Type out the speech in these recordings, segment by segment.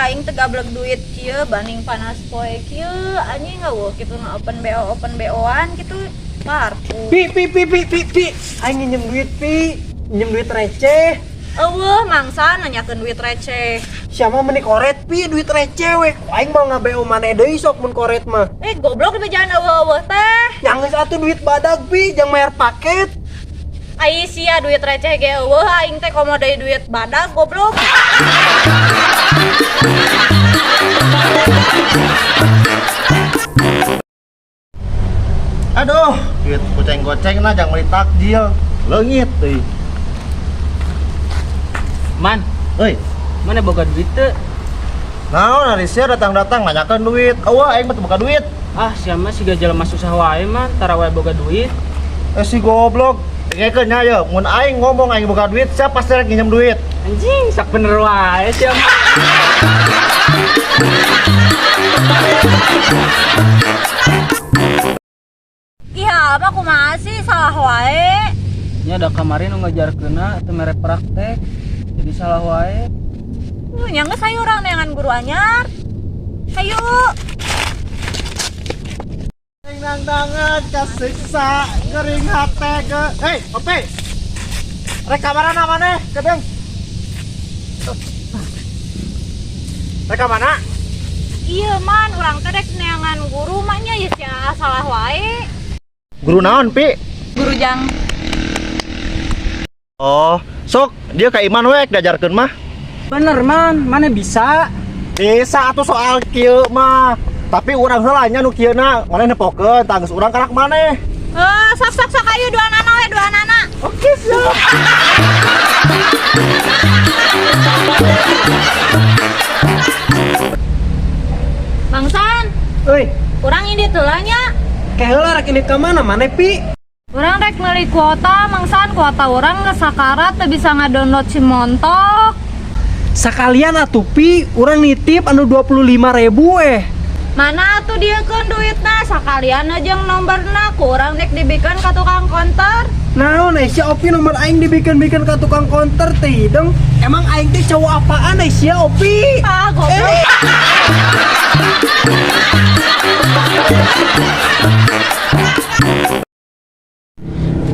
Aing teu gablek duit kieu banding panas poe kieu anjing euweuh kitu na open BO open BO-an kitu parpu. Pi pi pi pi pi pi. Aing nginjem duit, pi. Nginjem duit receh. Euweuh mangsa nanyakeun duit receh. Siapa meni koret, pi, duit receh we. Aing mau nga-BO maneh deui sok mun koret mah. Eh, goblok, dibejaan euweuh-euweuh teh. Yang geus atuh duit badag, pi, jang bayar paket. Ai sia duit receh ge euweuh, aing teh komo deui duit badag, goblok. Aduh, duit goceng-goceng lah jang beli takjil. Leungit euy. Man, Euy, mana boga duit teu? Naon ari sia datang-datang nanyakeun duit. Eueuh aing mah teu boga duit. Ah, sia mah siga jelema susah wae, man, tara wae boga duit. Eh, si goblok. Dengekeun nya ye, mun aing ngomong aing boga duit, sia pasti rek nginjem duit. Anjing, sak bener wae sia mah. Ih, apa kumaha sih salah wae? Nya da kamari nu ngajarkeunna teu mere praktek. Jadi salah wae. Nya geus hayu urang neangan guru anyar. Hayu. Nang-nangan kasiksa kering hate ke. Hei, Ope. Rek ka mana maneh? Kedeng. Rek ka mana? Iya man, urang teh rek neangan guru mah nya ieu sia salah wae. Guru naon, Pi? Guru jang. Oh, sok dia ka Iman we diajarkeun mah. Bener, man, mana bisa? Bisa atuh soal kieu mah. Tapi urang heula nya nu kieu na, maneh nepokeun tah geus urang karak maneh. Eh, sok sok sok ayo dua nana we, dua nana. Oke, siap. Bangsan, Euy, urang ini heula nya. ke heula rek indit ka mana maneh, pi? Urang rek meuli kuota, mangsan kuota urang geus sakarat teu bisa ngadownload si montok. Sakalian atuh, pi, urang nitip anu 25.000 eh. Mana atuh dia keun duitna sakalian jeung nomorna ku urang rek dibikeun ka tukang konter. Naon eh sia Opi nomor aing dibikin-bikin ka tukang konter teh hidung. Emang aing teh cowok apaan eh sia Opi? Ah, goblok.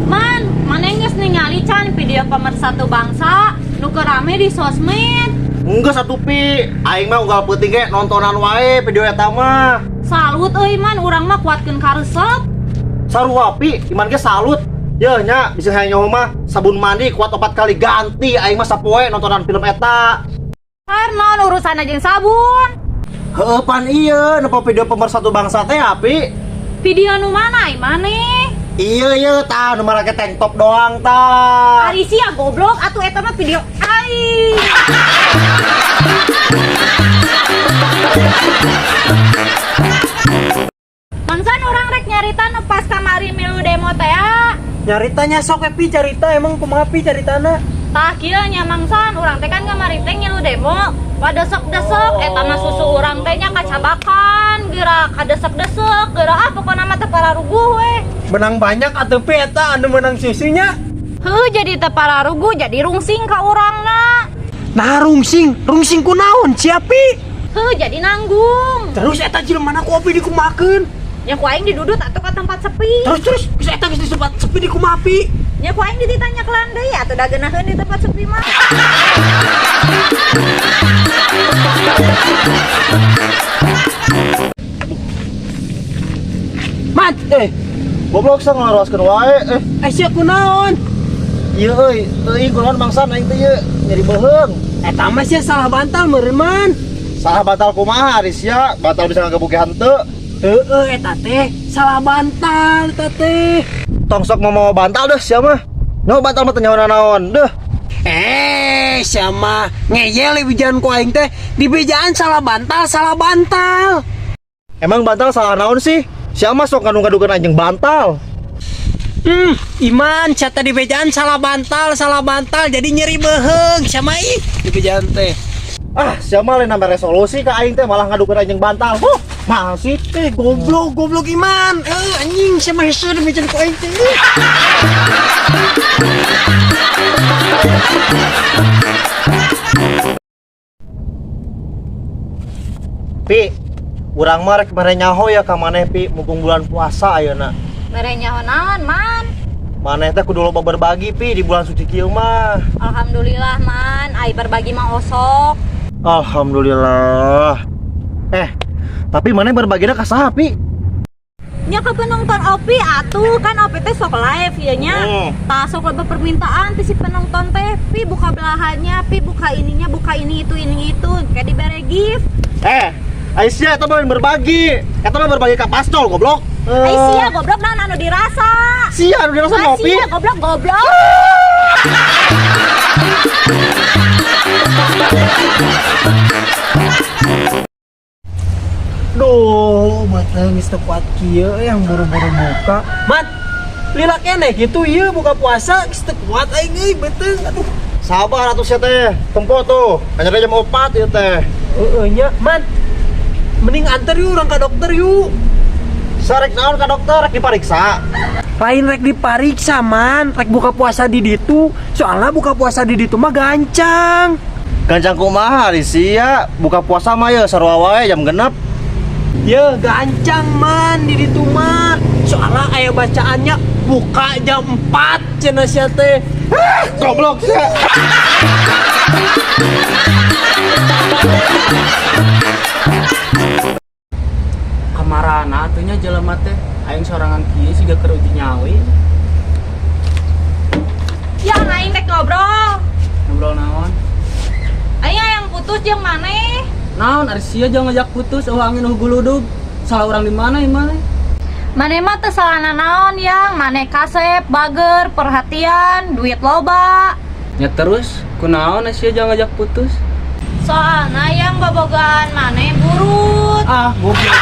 Man, maneh geus ningali can video pemersatu bangsa nu keur rame di sosmed? Enggak satu pi, aing mah unggal peuting ge nontonan wae video eta mah. Salut euy man, urang mah kuatkeun karesep. Sarua pi, iman ge salut. Yeuh nya, bisa hayang nyaho mah sabun mandi kuat 4 kali ganti aing mah sapoe nontonan film eta. Karena urusan jeung sabun. Heueuh pan ieu nepo video pemersatu bangsa teh api. Video nu mana ai maneh? Iya iya tah nu marake tank top doang tah. Ari sia goblok atuh eta mah video aing. Bangsan urang rek nyarita nu pas kamari milu demo teh. Nyaritanya sok we pi carita emang kumaha pi caritana? Tah kieu nya mangsan urang teh kan kamari teh ngilu demo. Padesek-desek eta mah susu urang teh nya kacabakan, geura kadesek-desek, geura ah pokona mah teu pararuguh we. Menang banyak atuh pi eta anu menang susunya. Heuh jadi teu pararuguh jadi rungsing ka urangna. Nah rungsing, rungsing kunaon sia pi? Heuh jadi nanggung. Terus eta jelema ku Opi dikumakeun. Nya ku aing didudut atuh ka tempat sepi. Terus terus geus eta geus di tempat sepi dikumaha pi? Nya ku aing dititanya kelan deui atuh da geunaheun di tempat sepi mah. Mat, Goblok sa ngalaroskeun wae eh. eh sia kunaon? Ieu euy, teuing kunaon mangsan aing teh ieu nyeri beuheung. Eta mah sia salah bantal meureun man. Salah bantal kumaha ari sia, bantal bisa ngagebuke henteu. Heeh eta teh salah bantal eta teh. Tong sok mau bantal deh sia mah. Nyaho bantal mah teu nyaho naon deh. Eh, sia mah ngeyel dibejaan ku aing teh, dibejaan salah bantal, salah bantal. Emang bantal salah naon sih? Sia mah sok ngadu-ngadukeun anjing bantal. Iman, sia teh dibejaan salah bantal jadi nyeri beuheung sia mah ih dibejaan teh. Ah, sia mah lain nambah resolusi ka aing teh malah ngadukeun anjing bantal. Huh, masih Eh, goblok, goblok Iman. Eh, anjing sia mah hese dibejaan ku aing teh. Pi, urang mah rek mere nyaho ya ka maneh, Pi, mumpung bulan puasa ayeuna. Mere nyaho naon, Man? Maneh teh kudu loba berbagi, Pi, di bulan suci kieu mah. Alhamdulillah, Man, ai berbagi mah osok. Alhamdulillah. Eh, tapi maneh berbagina ka saha, Pi? Nya ka penonton Opi atuh, kan Opi teh sok live ya nya. Tah, sok loba permintaan ti si penonton teh, "Pi, buka belahannya, Pi, buka ininya, buka ini itu, ini itu," kayak dibere gift. Eh, ai sia eta mah berbagi. Eta mah berbagi ka pastor, goblok. Ai sia goblok, naon anu dirasa? Sia anu dirasa Ah, ngopi. sia goblok goblok. Duh, beuteung geus teu kuat kieu yang buru-buru buka. Mat, lila keneh gitu ieu buka puasa geus teu kuat aing euy beuteung. Aduh. Sabar atuh sia teh. Tempo tuh. Hanya jam 4 ieu teh. Heeh nya, Man. Mending anter yuk urang ka dokter yuk. Sarek naon ka dokter, rek dipariksa? Lain rek dipariksa, Man, rek buka puasa di ditu. Soalnya buka puasa di ditu mah gancang. Gancang kumaha ari sia? Buka puasa mah ya sarua wae jam 6. Ya gancang, Man, di ditu mah. Soalnya aya bacaannya buka jam 4 cenah sia teh. Goblok sia. Kamarana atuh nya jelema teh, aing sorangan kieu siga keur uji nyali. Yang aing rek ngobrol. Ngobrol naon? Aing yang putus jeung maneh. Naon ari sia jangan ngajak putus, eueuh angin eueuh guludug. Salah urang di mana ieu maneh? Maneh mah teu salah naon, yang maneh kasep, bager, perhatian, duit loba. Ya terus, kunaon ari sia jangan ngajak putus? Soalna yang bobogaan maneh burut. Ah, goblok.